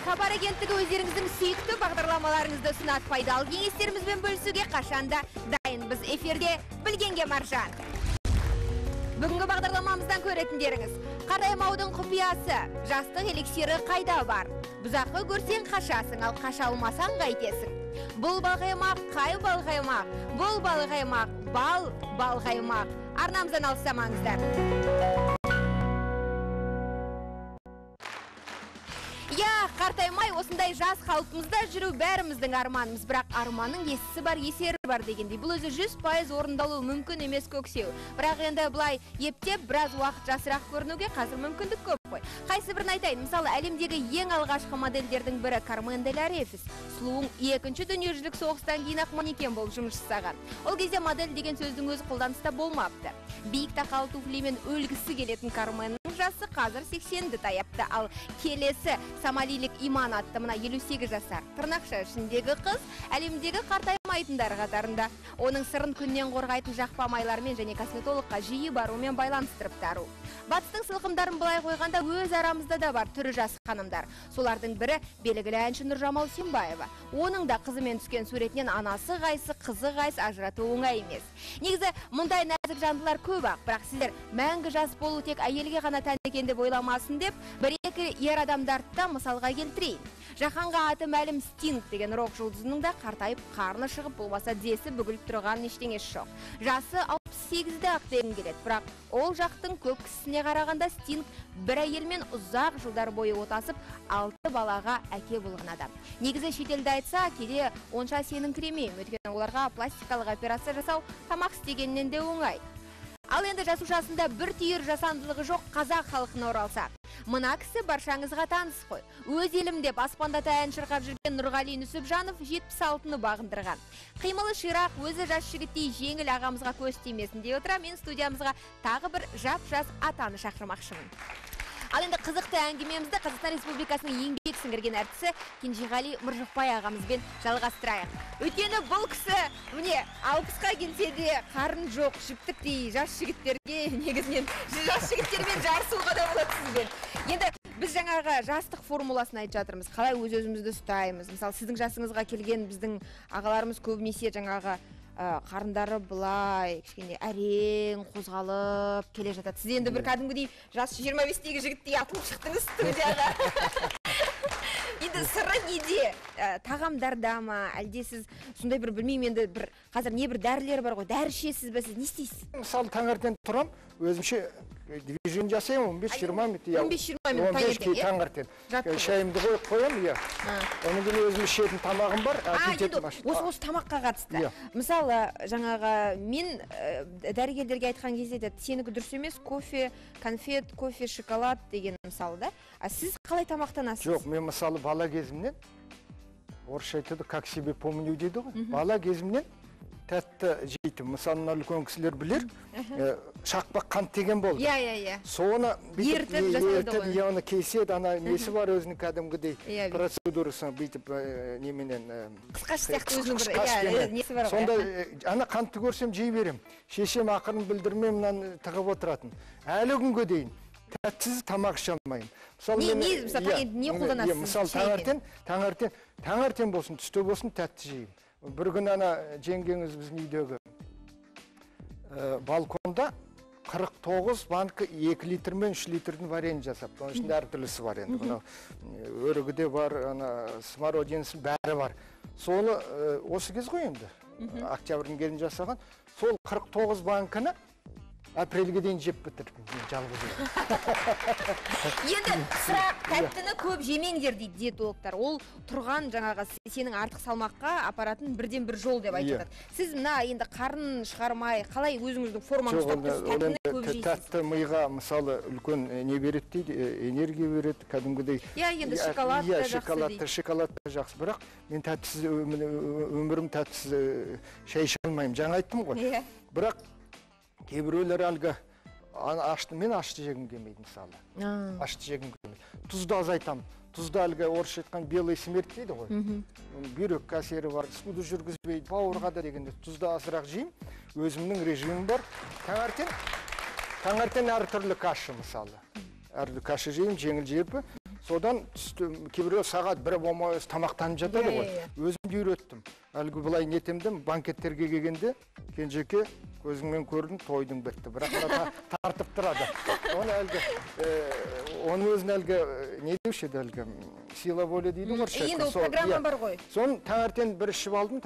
Хабар агенттігі өздеріңіздің сүйікті бағдарламаларыңызды ұсынады. Пайдалы кеңестерімізбен бөлісуге қашанда дайынбыз. Эфирде Білгенге маржан. Бүгінгі бағдарламамыздан көретіндеріңіз: қартаймаудың құпиясы, жастық эликсирі қайда бар? Бұзақы көрсең қашасың, ал қаша алмасаң қайтесің? Бұл балқаймақ, қай балқаймақ? Бұл балқаймақ, бал балқаймақ. Арнамыздан алыстамаңыздар. Я, қартаймай осындай жас қалпымызда жүру бәріміздің арманымыз, бірақ арманның есісі бар, есері бар дегендей. Бұл өзі 100% орындалуы мүмкін емес көксеу. Бірақ енді былай ептеп біраз уақыт жасырақ көрінуге қазір мүмкіндік көп қой. Қайсы бірін айтайын, мысалы, әлемдегі ең алғашқы модельдердің бірі Кармен де ла Рефис. Сұлуың екінші дүниежүзілік соғыстан кейін ақ манекен болып жұмыс жасаған. Ол кезде модель деген сөздің өзі қолданыста болмапты. Биік тақалы туфлимен өлгісі келетін Карменнің жасы қазір 80-ді таяпты. Ал келесі сомалилік Иман атты мына 58 жасар тырнақша ішіндегі қыз әлемдегі қартаймайтындар қатарында. Оның сырын күннен қорғайтын жақпа майлармен және косметологқа жиі барумен байланыстырып тару. Батыстың сылқымдарын былай қойғанда өз арамызда да бар түрі жас ханымдар. Солардың бірі белгілі әнші Нұржамал Үсенбаева. Оның да қызымен түскен суретінен анасы қайсы, қызы қайсы ажырату оңай емес. Негізі мұндай нәзік жандылар көп ақ, бірақ сіздер мәңгі жас болу тек әйелге ғана тән екен деп ойламасын деп бір-екі ер адамдарды да мысалға келтірейін. Жаһанға аты мәлім Стинг деген рок жұлдызының да қартайып қарны шығып, болмаса тізесі бүгіліп тұрған ештеңесі жоқ. Жасы 68-де ақ дегім келеді, бірақ ол жақтың көп кісісіне қарағанда Стинг бір әйелмен ұзақ жылдар бойы отасып, 6 балаға әке болған адам. Негізі шетелді айтса, кейде онша сеніңкіремеймін, өйткені оларға пластикалық операция жасау тамақ істегеннен де оңай. Ал енді жасушасында бір түйір жасандылығы жоқ қазақ халқына оралса. Мына кісі баршаңызға таныс қой. Өз елім деп аспандата ән шырқап жүрген Нұрғали Нүсіпжанов 76-ны бағындырған. Қимылы ширақ, өзі жас жігіттей жеңіл ағамызға көз тимесін дей отыра, мен студиямызға тағы бір жап-жас атаны шақырмақшымын. Ал енді қызықты әңгімемізді Қазақстан Республикасының еңбек сіңірген әртісі Кенжеғали Мыржықпай ағамызбен жалғастырайық. Өйткені бұл кісі міне 60-қа келсе де қарын жоқ, жіптіктей жас жігіттерге, негізінен жас жігіттермен жарысуға да болады сізбен. Енді біз жаңағы жастық формуласын айтып жатырмыз. Қалай өз-өзімізді ұстаймыз? Мысалы, сіздің жасыңызға келген біздің ағаларымыз көбінесе жаңағы қарындары былай, кішкене әрең қозғалып келе жатады. Сіз енді бір кәдімгідей жас 25-тегі жігіттей атылып шықтыңыз студияға. Енді сыры неде? Тағамдарда ма? Әлде сіз сондай бір білмеймін енді бір қазір не бір дәрілер бар ғой, дәрі ішесіз бе, сіз не істейсіз? Мысалы, таңертең тұрам, өзімше движение жасаймын, 15-20 минут. 15-20 минут таңертең, таңертең. Шайымды қойып қоямын, иә. Одан кейін өзім ішетін тамағым бар. Осы тамаққа қатысты. Мысалы, жаңағы мен дәрігерлерге айтқан кезде айтады, сенікі дұрыс емес, кофе, конфет, кофе, шоколад деген мысалы да. А сіз қалай тамақтанасыз? Жоқ, мен мысалы бала кезімнен, орысша айтады, как себе помню дейді ғой. Бала кезімнен тәтті жейтін. Мысалы, мына үлкен кісілер білер, шақпақ қант деген болды. Иә. Соны ертіп жасайды ғой. Иә, оны кеседі, ана несі бар өзінің кәдімгідей процедурасы бүйтіп неменен қысқаш сияқты өзінің бір несі бар ғой. Сонда ана қантты көрсем жей берем. Шешем ақырын білдірмей мынаны тығып отыратын. Әлі күнге дейін тәттісіз тамақ іше алмаймын. Не қолданасыз? Мысалы, таңертең болсын, түсте болсын тәтті жеймін. Бір күні ана жеңгеңіз біздің үйдегі балконда 49 банкі 2 литр мен 3 литрдің варенье жасапты. Оның ішінде әртүрлісі бар енді. Мынау өрігі де бар, ана смородинасы бәрі бар. Соны осы кез ғой енді. Октябрьдің келін жасаған. Сол 49 банкіні апрельге дейін жеп бітірдім, мен жалғыз өзім. Енді сұрақ, тәттіні көп жемеңдер дейді диетологтар. Ол тұрған жаңағы сенің артық салмаққа апаратын бірден бір жол деп айтып жатады. Сіз мына енді қарын шығармай, қалай өзіңіздің формаңызды ұстап тұрсыз, тәттіні көп жейсіз? Тәтті миға мысалы үлкен не береді дейді, энергия береді, кәдімгідей. Иә, енді шоколад та жақсы дейді. Шоколад та жақсы, бірақ мен тәттісіз өмірім тәттісіз шай іше алмаймын. Жаңа айттым ғой. Бірақ кейбіреулер әлгі ашты, мен ашты жегім келмейді мысалы. Ашты жегім келмейді. Тұзды азайтамын. Тұзды әлгі орысша айтқан белый смерть дейді ғой. Бүйрекке әсері бар, суды жүргізбейді, бауырға да дегенде тұзды азырақ жеймін. Өзімнің режимім бар. Таңертең әртүрлі каша мысалы. Әртүрлі каша жеймін, жеңіл желпі. Содан кейбіреу сағат 1 болмай тамақтанып жатады ғой. Өзім де үйреттім. Әлгі былай нетемдім, банкеттерге келгенде кенжеке көзіңмен көрдің, тойдың бітті. Бірақ тартып тұрады. Оны әлгі, оның өзін әлгі не деуші еді әлгі, сила воли дейді ғой орысша. Енді ол программа бар ғой. Соны таңертең бір ішіп алдым,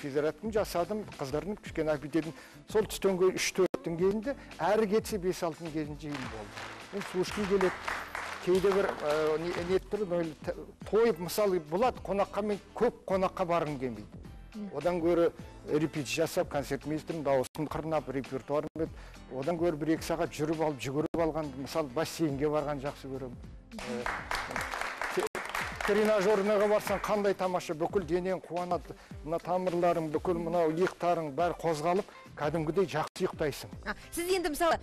физзарядкам жасадым, қыздырынып кішкене аппетитім. Сол түстен кейін 3-4-тің кезінде, әрі кетсе 5-6-ның кезінде жеймін болды. Мен су ішкім келеді. Кейде бір неттір, тойып мысалы болады, қонаққа мен көп қонаққа барғым келмейді. Одан гөрі репетиция жасап, концертмейстерім дауысын қырнап, репертуарым бет. Одан гөрі 1-2 сағат жүріп алып, жүгіріп алған, мысалы бассейнге барған жақсы көремін. Тренажерныйға барсаң қандай тамаша, бүкіл денең қуанады, мына тамырларың, бүкіл мынау иықтарың бәрі қозғалып, кәдімгідей жақсы ұйықтайсың. Сіз енді мысалы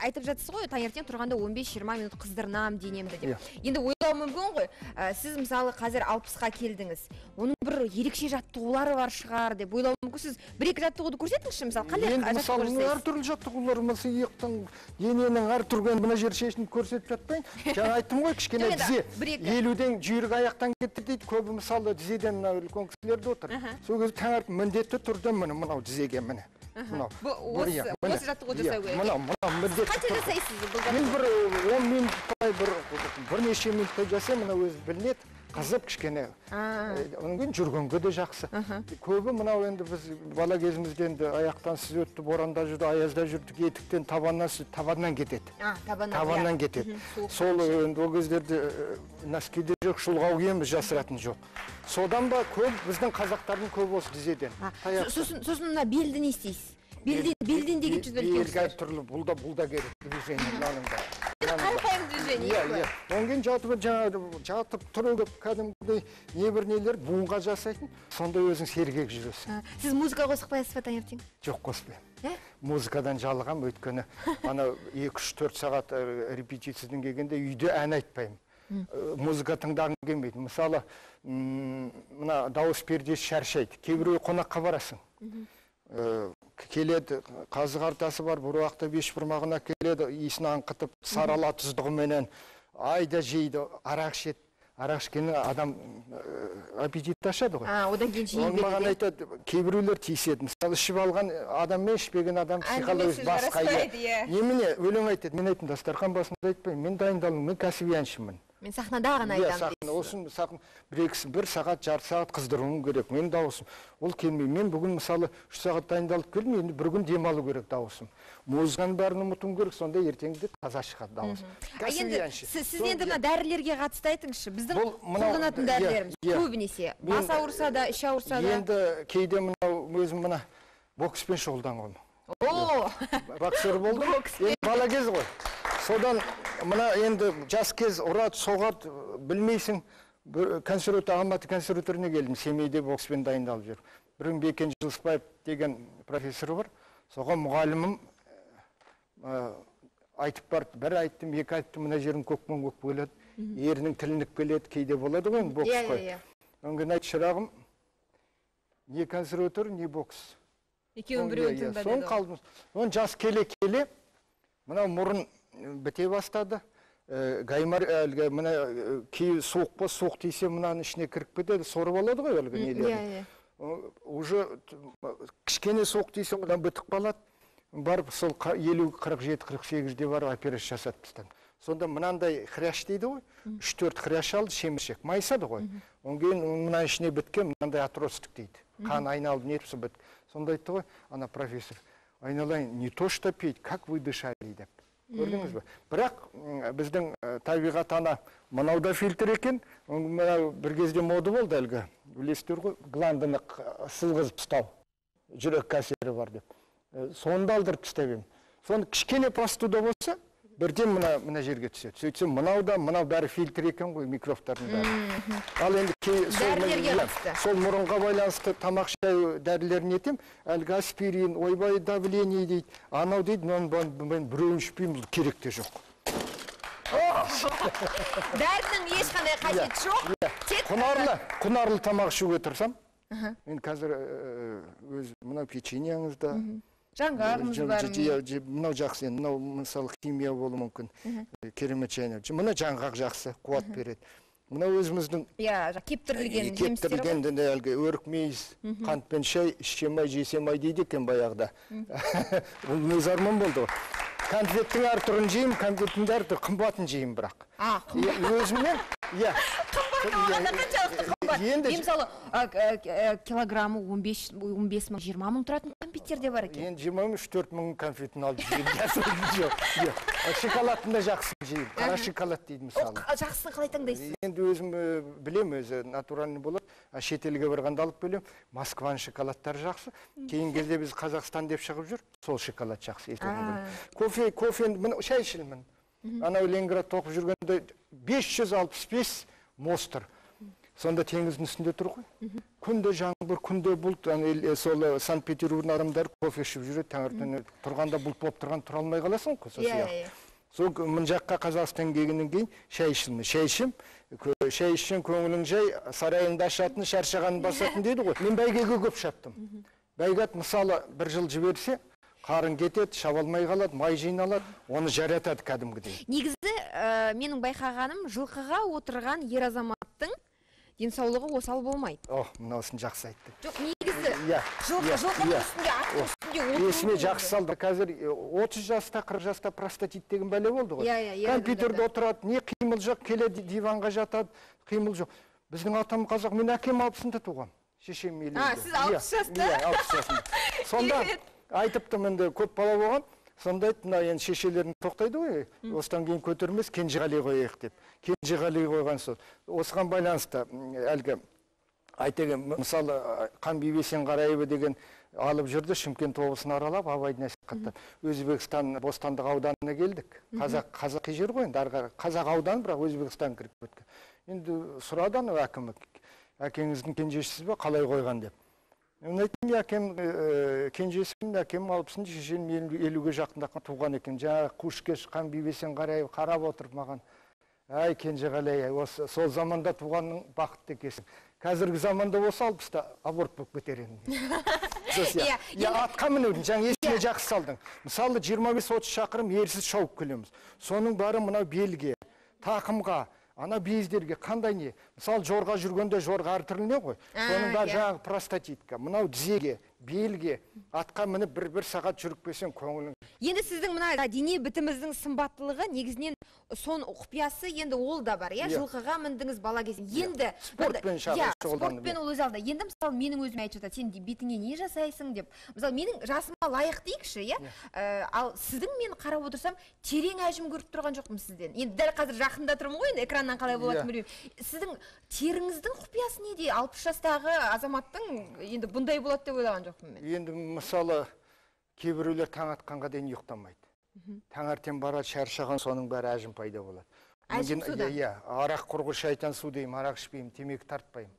айтып жатсыз ғой, таңертең тұрғанда 15-20 минут қыздырынам денемді деп. Енді ойлау мүмкін ғой, сіз мысалы қазір 60-қа келдіңіз, оның бір ерекше жаттығулары бар шығар деп ойлау мүмкін. Сіз бір-екі жаттығуды көрсетіңізші, мысалы қандай жаттығу жасайсыз? Әртүрлі жаттығулар, мысалы иықтың, дененің әртүрлі, мына жер шешініп көрсетіп жатпайын. Жаңа айттым ғой, кішкене тізе 50-ден жүйрік аяқтан кетті дейді, көбі мысалы тізеден мына үлкен кісілер де отыр. Сол кезде таңертең міндетті түрде міне мынау тізеге міне. Осы жаттығу жасау керек. Мынау міндетті. Қанша жасайсыз бұл жаттығу? Мен бір 10 минуттай, бірнеше минуттай жасаймын, мына өзі білінеді, қызып кішкене. Одан кейін жүргенге де жақсы. Көбі мынау енді біз бала кезімізде енді аяқтан сіз өтті, боранда жүрді, аязда жүрдік, етіктен табаннан сіз, табаннан кетеді. Табаннан кетеді. Сол енді ол кездерде носкиде жоқ, шұлғау киеміз, жасыратын жоқ. Содан ба көп біздің қазақтардың көбі осы тізеден. Сосын мына белді не істейсіз? Белден деген жүз үлкен кісілер. Белгі әртүрлі, бұл да керек движение, мынаның бәрі. Қарапайым движение. Иә, одан кейін жатып тұрып кәдімгідей небір нелер буынға жасайтын, сонда өзің сергек жүресің. Сіз музыка қосып қоясыз ба таңертең? Жоқ, қоспаймын. Музыкадан жалығам, өйткені ана 2-3-4 сағат репетициядан келгенде үйде ән айтпаймын. Музыка тыңдағым келмейді. Мысалы, мына дауыс пердесі шаршайды. Кейбіреу қонаққа барасың. Келеді, қазы қартасы бар, бір уақытта бешбармағына келеді, иісін аңқытып, сарала тұздығыменен айда жейді, арақ ішеді. Арақ ішкеннен адам аппетиті ашады ғой. Одан кейін жей береді. Маған айтады, кейбіреулер тиіседі. Мысалы, ішіп алған адам мен ішпеген адам психологиясы басқа. Немене, өлең айтады. Мен айттым, дастархан басында айтпаймын, мен дайындалдым, мен кәсіби әншімін. Мен сахнада ғана айтамын дейсіз. Осын сахна бір сағат, жарты сағат қыздыруым керек. Мен дауысым. Ол келмей. Мен бүгін мысалы 3 сағат дайындалып келдім, енді бір күн демалу керек дауысым. Музыканың бәрін ұмытуым керек, сонда ертеңгіде таза шығады дауыс. Енді сіз енді мына дәрілерге қатысты айтыңызшы. Біздің қолданатын дәрілеріміз көбінесе бас ауырса да, іш ауырса да. Енді кейде мынау өзім мына бокспен шұғылданғанмын. О! Боксер болдым. Енді бала кез ғой. Содан мына енді жас кез ұрады, соғады, білмейсің. Консерватор, Алматы консерваторына келдім, Семейде бокспен дайындалып жүріп. Бір күн Бекен Жылысбаев деген профессор бар. Соған мұғалімім айтып барды. Бір айттым, екі айттым, мына жерім көкпен көк келеді, ерінің тілініп келеді, кейде болады ғой енді бокс қой. Одан кейін айтты, шырағым, не консерватор, не бокс. Екеуінің біреуін таңда деді. Соны қалдым. Соны жас келе-келе, мынау мұрын біте бастады. Гаймар, әлгі, мына кей суық па, суық тисе мынаның ішіне кіріп кетеді, сорып алады ғой әлгі нелерін. Уже кішкене суық тисе одан бітіп қалады. Барып сол 50, 47, 48-де барып операция жасатып тастадым. Сонда мынандай хрящ дейді ғой, 3-4 хрящ алды, шеміршек, майысады ғой. Одан кейін мына ішіне біткен мынандай отросток дейді. Қан айналып нетіп сол бітті. Сонда айтты ғой, ана профессор, айналайын, не то что петь, как вы дышали деп. Көрдіңіз бе? Бірақ біздің табиғат ана мынау да фильтр екен, мынау бір кезде мода болды әлгі, білесіздер ғой, гландыны сызғызып тастау, жүрек кәсері бар деп. Соны да алдырып тастап едім. Соны кішкене простуда болса, бірден мына жерге түседі. Сөйтсем, мынау да, мынау бәрі фильтр екен ғой, микробтардың бәрі. Ал енді сол мұрынға байланысты тамақ шай дәрілерін етем, әлгі аспирин, ойбай давление дейді, анау дейді, мен біреуін ішпеймін, бұл керек те жоқ. Дәрінің ешқандай қажеті жоқ. Құнарлы тамақ ішуге тырысам. Мен қазір өз мынау печеньеңізді, Жаңғағымыз бар. Мынау жақсы енді, мынау мысалы химия болуы мүмкін. Керемет шайнау. Мына жаңғақ жақсы, қуат береді. Мына өзіміздің иә, кептірілген жемістер. Кептірілген әлгі өрік мейіз, қантпен шай, ішсем-ай, жесем-ай дейді екен баяғыда. Бұл өз арман болды ғой. Конфеттің әр түрін жеймін, конфеттің әр түрі қымбатын жеймін бірақ. Өзімнен, иә. Қымбат болғанда қаншалықты қымбат? Енді мысалы, килограммы 15 мың, 20 мың тұратын конфеттер де бар екен. Енді 23-4 мың конфетін алып жеймін. Шоколадын да жақсы жеймін. Қара шоколад дейді мысалы. Жақсысын қалай таңдайсыз? Енді өзім білем, өзі натуральный болады. Шетелге барғанда алып келемін. Москваның шоколадтары жақсы. Кейін кезде біз Қазақстан деп шығып жүр, сол шоколад жақсы. Кофе, кофе, шай ішемін. Анау Ленинградта оқып жүргенде 565 мост тұр. Сонда теңіздің үстінде тұр ғой. Күнде жаңбыр, күнде бұлт, сол Санкт-Петербургтың адамдары кофе ішіп жүреді, таңертең тұрғанда бұлт болып тұрған тұра алмай қаласың ғой, сол сияқты. Сол мына жаққа Қазақстан келгеннен кейін шай ішемін. Шай ішемін, шай ішсең көңілің жай, сарайыңды ашатын, шаршағанын басатын дейді ғой. Мен бәйгеге көп шаптым. Бәйге ат мысалы бір жыл жіберсе, қарын кетеді, шаба алмай қалады, май жиналады, оны жаратады кәдімгідей. Негізі, менің байқағаным, жылқыға отырған ер азаматтың денсаулығы осал болмайды. Ох, мынаусын жақсы айтты. Жоқ, негізі, жылқының үстінде, аттың үстінде отыру. Есіме жақсы салды. Қазір 30 жаста, 40 жаста простатит деген бәле болды ғой. Компьютерде отырады, не қимыл жоқ, келеді, диванға жатады, қимыл жоқ. Біздің атам қазақ, мен әкем 60-ында туған, шешем 50-де. А, сіз 60 жаста? Иә, 60 жасында. Сонда айтыптым, енді көп бала болған, сонда айтты, мына енді шешелерін тоқтайды ғой, осыдан кейін көтермес, Кенжеғали қояйық деп. Кенжеғали қойған сол. Осыған байланысты әлгі айтеген, мысалы, Қанбибі Есенғараева деген алып жүрді, Шымкент облысын аралап, Абайды насихаттап. Өзбекстан Бостандық ауданына келдік. Қазақи жер ғой енді, ары қарай қазақ ауданы, бірақ Өзбекстан кіріп кеткен. Енді сұрады анау әкімі, әкеңіздің кенжесісіз бе, қалай қойған деп. Мен айттым, әкем кенжесім, әкем 60-ын, шешем 50-ге жақындаған туған екен. Жаңағы Қушкеш Қанбибі Есенғараева қарап отырып маған, әй Кенжеғали, әй, осы сол заманда туғанның бақытты екенсің. Қазіргі заманда болса 60-та аборт болып кетер едім. Иә, атқа мінудің, жаңа есіме жақсы салдың. Мысалы, 25-30 шақырым ерсіз шауып келеміз. Соның бәрі мынау белге, тақымға, ана бездерге қандай не? Мысалы, жорға жүргенде жорға әртүрлі не ғой? Соның бәрі жаңағы простатитка, мынау тізеге, белге, атқа мініп бір сағат жүріп келсең көңілің. Енді сіздің мына дене бітіміздің сымбаттылығы негізінен сон құпиясы енді ол да бар, иә? Жылқыға міндіңіз бала кезінде. Енді спортпен шұғылдандым. Спортпен ол өз алдына. Енді мысалы менің өзіме айтып жатады, сен бетіңе не жасайсың деп. Мысалы менің жасыма лайық дейікші, иә? Ал сіздің мен қарап отырсам, терең әжім көріп тұрған жоқпын сізден. Енді дәл қазір жақында тұрмын ғой, енді экраннан қалай болатынын білмеймін. Сіздің теріңіздің құпиясы неде? 60 жастағы азаматтың енді бұндай болады деп ойлаған жоқпын мен. Енді мысалы кейбіреулер таң атқанға дейін ұйықтамайды. Таңертең барады, шаршаған, соның бәрі әжім пайда болады. Әжім судан? Иә, арақ құрғыр шайтан су деймін, арақ ішпеймін, темекі тартпаймын.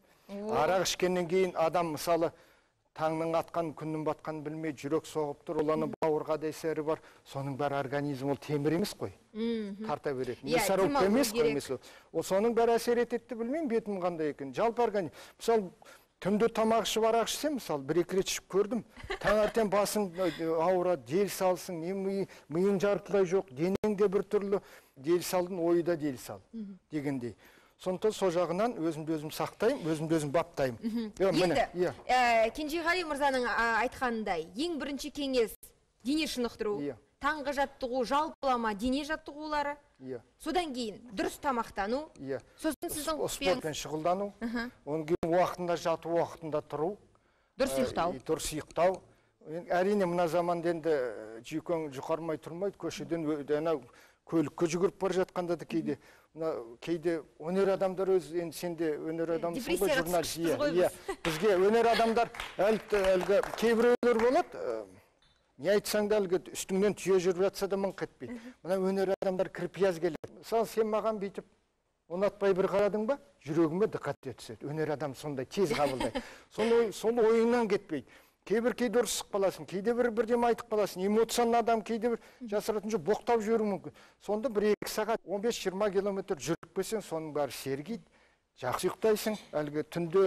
Арақ ішкеннен кейін адам мысалы таңның атқан, күннің батқанын білмей, жүрек соғып тұр, ол аны бауырға да әсері бар. Соның бәрі организм, ол темір емес қой. Тарта береді. Мясорубка емес қой, емес ол. Соның бәрі әсер етеді, білмеймін, бетім қандай екен. Жалпы организм. Мысалы, түнде тамақ ішіп, арақ ішсем, мысалы, бір-екі рет ішіп көрдім. Таңертең басың ауырады, дел салсың, не миың жартылай жоқ, денең де бір түрлі, дел салдың, ойы да дел сал дегендей. Сондықтан сол жағынан өзімді өзім сақтаймын, өзімді өзім баптаймын. Енді, Кенжеғали мырзаның айтқанындай, ең бірінші кеңес дене шынықтыру, таңғы жаттығу, жалпылама дене жаттығулары. Содан кейін дұрыс тамақтану, сосын сіздің спортпен шұғылдану, одан кейін уақытында жату, уақытында тұру, дұрыс ұйықтау. Дұрыс ұйықтау. Әрине мына заманда енді жүйкең жұқармай тұрмайды, көшеден ана көлікке жүгіріп бара жатқанда да кейде мына кейде өнер адамдар өзі, енді сен де өнер адамысың ғой, журналист. Иә, бізге өнер адамдар әлгі кейбіреулер болады, не айтсаң да әлгі үстіңнен түйе жүріп жатса да мыңқ етпейді. Мына өнер адамдар кірпияз келеді. Мысалы, сен маған бүйтіп ұнатпай бір қарадың ба, жүрегіме дықат түседі. Өнер адам сондай тез қабылдайды. Сол ойыңнан кетпейді. Кейбір кейде ұрысып қаласың, кейде бір бірдеме айтып қаласың, эмоционал адам кейде бір жасыратын жоқ, боқтап жіберуі мүмкін. Сонда 1-2 сағат 15-20 километр жүріп келсең, соның бәрі сергиді, Жақсы ұйықтайсың, әлгі түнде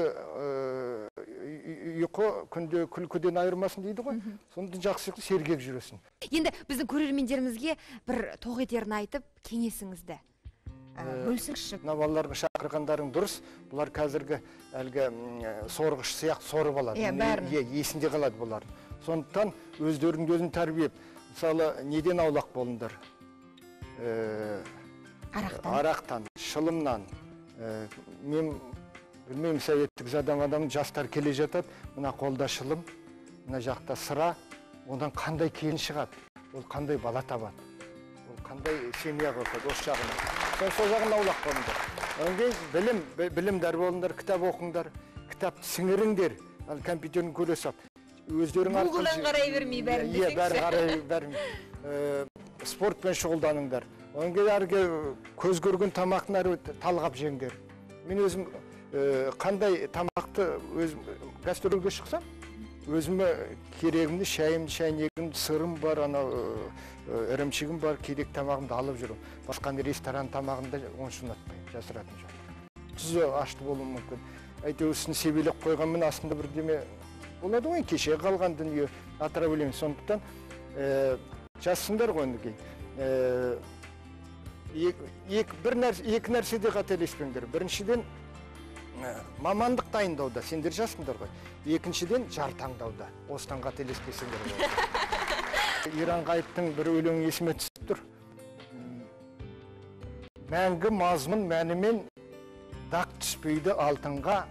ұйқы, күнде күлкіден айырмасын дейді ғой. Сонда жақсы ұйқы, сергек жүресің. Енді біздің көрермендерімізге бір тоқ етерін айтып, кеңесіңізді бөлісіңізші. Мына балаларға шақырғандарың дұрыс. Бұлар қазіргі әлгі сорғыш сияқты сорып алады. Иә, бәрін. Иә, есінде қалады бұлар. Сондықтан өздеріңді өзің тәрбиелеп, мысалы, неден аулақ болыңдар? Арақтан. Арақтан, шылымнан. Мен білмеймін, советтік замандан жастар келе жатады, мына қолда шылым, мына жақта сыра, одан қандай келін шығады, ол қандай бала табады, ол қандай семья құрады, осы жағынан. Сол жағынан аулақ болыңдар. Одан кейін білімдар болыңдар, кітап оқыңдар, кітапты сіңіріңдер, ал компьютерін көре сап. Өздерің арқылы Google-дан қарай бермей бәрін Иә, десеңші. Бәрін қарай бермей. Спортпен шұғылданыңдар. Одан кейін әргі көз көрген тамақтың әрі талғап жеңдер. Мен өзім қандай тамақты өзім гастрольге шықсам, өзіме керегімді, шайымды, шәйнегімді, сырым бар, анау ірімшігім бар, керек тамағымды алып жүрмін. Басқа ресторан тамағымды онша ұнатпаймын, жасыратын жоқ. Тұзы ашты болуы мүмкін. Әйтеуір үстін себелеп қойғанмен астында бірдеме болады ғой, кеше қалған дүние отравление. Сондықтан жазсыңдар ғой енді кейін. Бір нәрседе қателеспеңдер. Біріншіден, мамандық дайындауда, сендер жассыңдар ғой. Екіншіден, жар таңдауда. Осыдан қателеспесеңдер болады. Иран Ғайыптың бір өлеңі есіме түсіп тұр. Мәңгі мазмұн мәнімен дақ түспейді алтынға,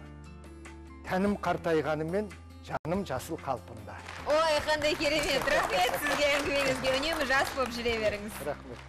тәнім қартайғанымен жаным жасыл қалпында. Ой, қандай керемет! Рахмет сізге әңгімеңізге. Үнемі жас болып жүре беріңіз. Рахмет.